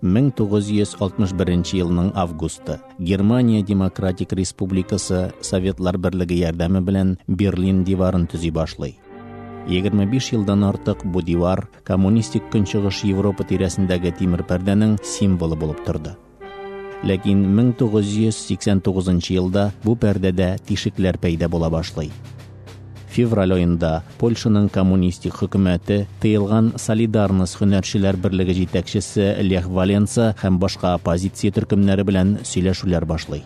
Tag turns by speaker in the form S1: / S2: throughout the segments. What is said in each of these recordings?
S1: 1961 елның августы. Германия Демократик Республикасы Советлар Берлеге ярдәме белән Берлин диварын төзи башлый. 25 елдан артык бу дивар коммунистик Көнчыгыш Европа тирәсендәге тимер пәрдәнең символы булып торды. Ләкин 1989 елда бу пәрдәдә тишекләр пәйда була башлый. Февраль аенда Польшаның коммунистик хөкүмәте тыелган Солидарность һөнәрчеләр берлеге җитәкчесе Лех Валенса һәм башка оппозиция төркемнәре белән сөйләшүләр башлый.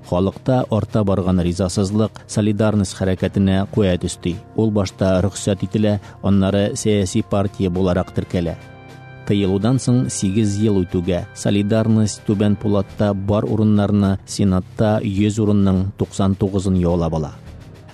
S1: Халыкта арта барган ризасызлык Солидарность хәрәкәтенә куәт өсти. Ул башта рөхсәт ителә, аннары сәяси партия буларак теркәлә. Тыелудан соң 8 ел үтүгә Солидарность Түбән Пулатта бар урыннарны, Сенатта 100 урынның 99-ын яулап ала.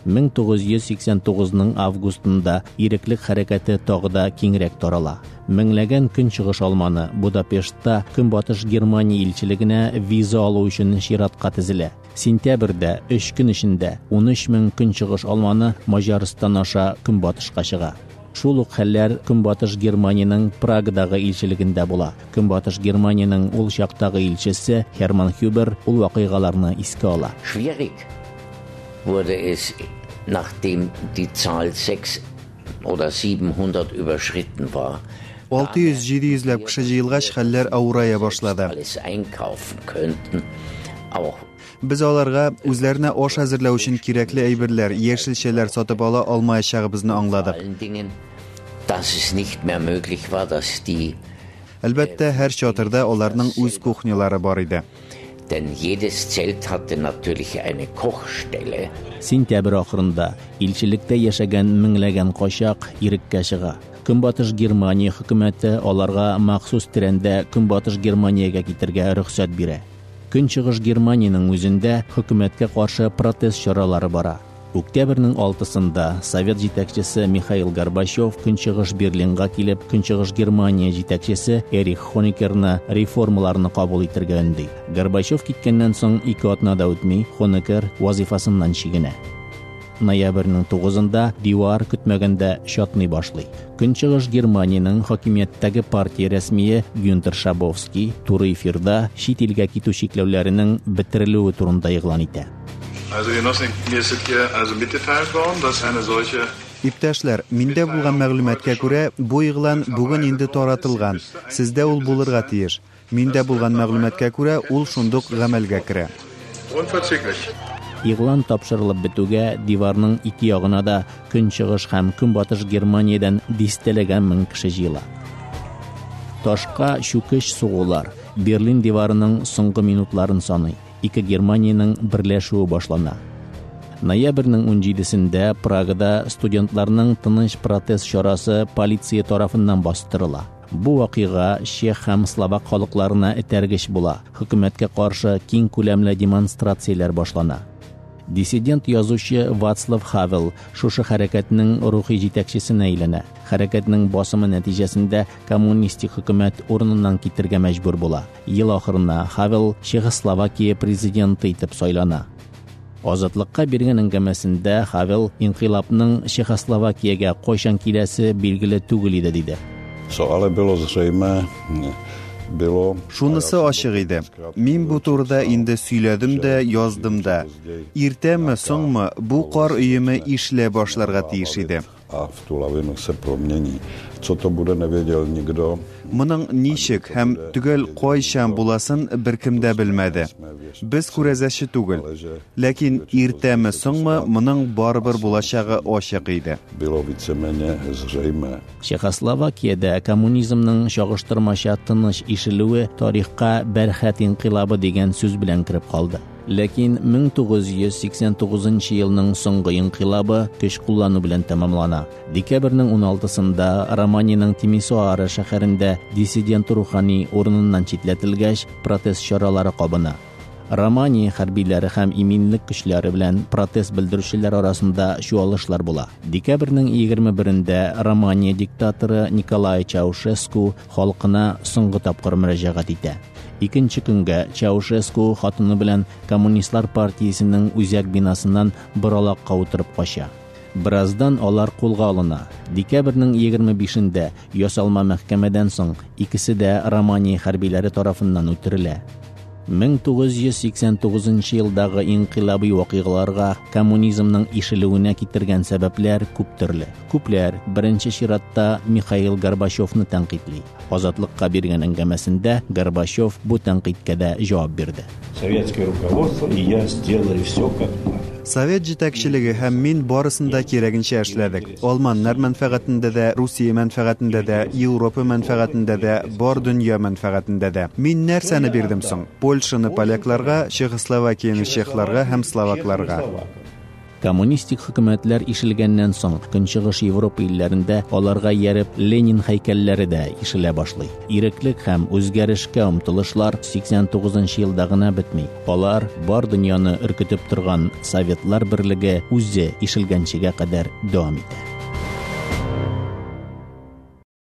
S1: 1989-ның августында иреклек хәрәкәте тагы да киңрәк тарала. Меңләгән көнчыгыш алманы Будапештта Көнбатыш Германия илчелегенә виза алу өчен чиратка тезелә. Сентябрьдә 3 көн эчендә 13 мең көнчыгыш алманы Маҗарстан аша Көнбатышка чыга. Шул ук хәлләр Көнбатыш Германиянең Прагадагы илчелегендә була. Көнбатыш Германиянең ул чактагы илчесе Херман Хюбер ул вакыйгаларны искә ала.
S2: Schwierig wurde es, nachdem die Zahl 6 oder 700 überschritten war.
S3: 600-700 ләп кеше җыелгач, хәлләр авырая башлады.
S2: Alles einkaufen könnten. Auch
S3: Без аларга үзләренә аш әзерләү өчен кирәкле әйберләр, яшелчәләр сатып ала алмаячагыбызны аңладык.
S2: allen Dingen, dass es nicht mehr möglich war, dass die,
S3: Әлбәттә, һәр чатырда аларның үз кухнялары бар иде.
S2: Denn jedes Zelt hatte natürlich eine Kochstelle.
S1: Сентябрь ахырында илчелектә яшәгән меңләгән качак иреккә чыга. Көнбатыш Германия хөкүмәте аларга махсус тренда Көнбатыш Германиягә китергә рөхсәт бирә. Көнчыгыш Германиянең үзендә хөкүмәткә каршы протест чаралары бара. Октябрьнең 6-сында Совет җитәкчесе Михаил Горбачев Көнчыгыш Берлинга килеп, Көнчыгыш Германия җитәкчесе Эрих Хонекерны реформаларны кабул итергә өнди. Горбачев киткәннән соң 2 атна да үтми, Хонекер вазифасыннан чигенә. Ноябрьнең 9-ында дивар көтмәгәндә чатный башлый. Көнчыгыш Германиянең хакимияттәге партия рәсмие Гюнтер Шабовский туры эфирда чит илгә китү чикләүләренең бетерелүе турында игълан итә.
S4: Also Genossen, mir ist hier also mitgeteilt worden, dass eine solche
S3: Иптәшләр, миндә булган мәгълүматка күрә, бу игълан бүген инде таратылган. Сездә ул булырга тиеш. Миндә булган мәгълүматка күрә, ул шундук гамәлгә керә.
S4: Unverzüglich.
S1: Игълан тапшырылып бетүгә диварның ике ягына да Көнчыгыш һәм Көнбатыш Германиядән дистәләгән мең кеше җыела. Ташка чүкеч сугулар Берлин диварының соңгы минутларын саный. Ике Германиянең берләшүе башлана. Ноябрьнең 17-сендә Прагада студентларның тыныч протест чарасы полиция тарафыннан бастырыла. Бу вакыйга чех һәм словак халыкларына этәргеч була. Хөкүмәткә каршы киң күләмле демонстрацияләр башлана. Диссидент язучы Вацлав Хавел шушы хәрәкәтнең рухи җитәкчесенә әйләнә. Хәрәкәтнең басымы нәтиҗәсендә коммунистик хөкүмәт урыныннан китергә мәҗбүр була. Ел ахырына Хавел Чехословакия президенты итеп сайлана. Азатлыкка биргән әңгәмәсендә Хавел инкыйлабның Чехословакиягә кайчан киләсе билгеле түгел иде, диде.
S5: Co ale bylo zřejmé, bylo.
S3: Шунысы ачык иде. Мин бу турыда инде сөйләдем дә, яздым да. Иртәме, соңмы, бу кар өеме ишелә башларга тиеш иде.
S5: A v tu lavinu se promění. Co to bude, nevěděl nikdo.
S3: Моның ничек һәм төгәл кайчан буласын беркем дә белмәде. Без күрәзәче түгел. Ләкин иртәме, соңмы, моның барыбер булачагы ачык иде.
S5: Bylo víceméně zřejmé.
S1: Чехословакиядә коммунизмның чагыштырмача тыныч ишелүе тарихка бәрхәт инкыйлабы дигән сүз белән кереп калды. Ләкин 1989 елның соңгы инкыйлабы көч куллану белән тәмамлана. Декабрьнең 16-сында Романиянең Тимисоара шәһәрендә диссидент рухани урыныннан читләтелгәч, протест чаралары кабына. Романия хәрбиләре һәм иминлек көчләре белән протест белдерүчеләр арасында чуалышлар була. Декабрьнең 21-ндә Романия диктаторы Николай Чаушеску халкына соңгы тапкыр мөрәҗәгать итә. Икенче көнгә Чаушеску хатыны белән Коммунистлар партиясенең үзәк бинасыннан боралакка утырып кача. Бераздан алар кулга алына. Декабрьнең 25-ндә ясалма мәхкәмәдән соң икесе дә Романия хәрбиләре тарафыннан үтерелә. 1989 елдагы инкыйлабый вакыйгаларга коммунизмның ишелүенә китергән сәбәпләр күп төрле. Күпләр беренче чиратта Михаил Горбачевны тәнкыйтьли. Азатлыкка биргән әңгәмәсендә Горбачев бу тәнкыйтькә дә җавап бирде.
S6: Советское руководство и я сделали все как надо.
S3: Совет җитәкчелеге һәм мин барысын да кирәгенчә эшләдек. Алманнар мәнфәгатендә дә, Русия мәнфәгатендә дә, Европа мәнфәгатендә дә, бар дөнья мәнфәгатендә дә. Мин нәрсәне бирдем соң? Польшаны полякларга, Чехословакияне чехларга һәм словакларга.
S1: Коммунистик хөкүмәтләр ишелгәннән соң Көнчыгыш Европа илләрендә аларга ияреп Ленин һәйкәлләре дә ишелә башлый. Иреклек һәм үзгәрешкә омтылышлар 89 елда гына бетми. Алар бар дөньяны өркетеп торган Советлар берлеге үзе ишелгәнчегә кадәр дәвам итә.